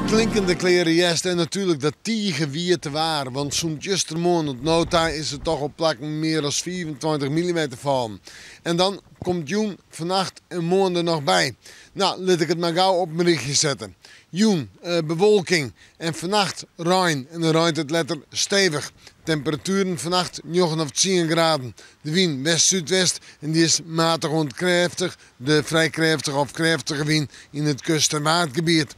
Klinkende kleare hjerst en natuerlik dat tige wiete waar, want sûnt justermoarn oant no ta is der toch op plakken mear as 25 millimeter fallen. En dan komt jûn, fannacht en moarn der noch by. No, lit ik it mar gau op in rychje sette. Jûn bewolking en fannacht rein en dan reint it letter stevich. Temperatueren fannacht njoggen of tsien graden. De wyn west-súdwest en dy is matich oant krêftich, de frij krêftige of krêftige wyn yn it kust- en waadgebiet.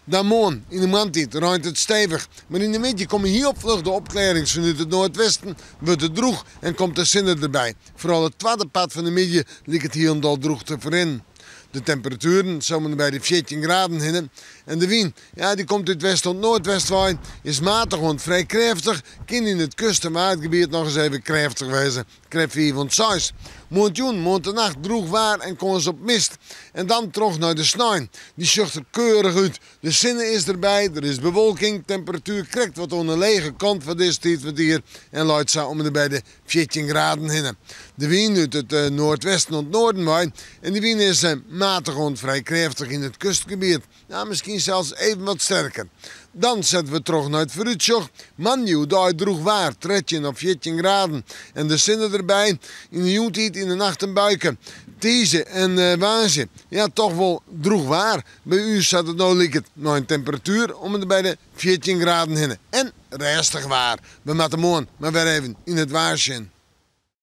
Dan moarn, yn de moarntiid, reint it stevich, mar yn de middei komme hiel fluch de opklearrings fanút it noardwesten, wurdt it drûch en komt de sinne derby. Foaral it twadde part fan de middei liket hielendal drûch te ferrinnen. De temperatueren sille by de 14 graden hinne en de wyn, ja, dy komt út west oant noardwest wei, is matich oant frij krêftich, kin yn it kust- en waadgebiet noch ris even krêftich wêze. Krêft fiif oant seis. Moarntejûn, moarntenacht drûch waar en kâns op mist. En dan troch nei de snein. Dy sjocht der keurich út. De sinne is derby, der is bewolking, temperatuer krekt wat oan de lege kant foar dizze tiid fan it jier en leit sa om en by de 14 graden hinne. De wyn út it noardwesten oant noarden wei en dy wyn is matich oant frij krêftich yn it kustgebiet. Ja, miskien sels even wat sterker. Dan sette we troch nei it foarútsjoch. Moandei oerdei drûch waar, 13 of 14 graden. En de sinne derby. Yn de jûntiid yn de nacht in buike. Tiisdei en woansdei, ja toch wol drûch waar by ús sa't it no liket. Mei in temperatuer om en by de 14 graden hinne. En rêstich waar. We moatte moarn mar wer even yn it waar sjen.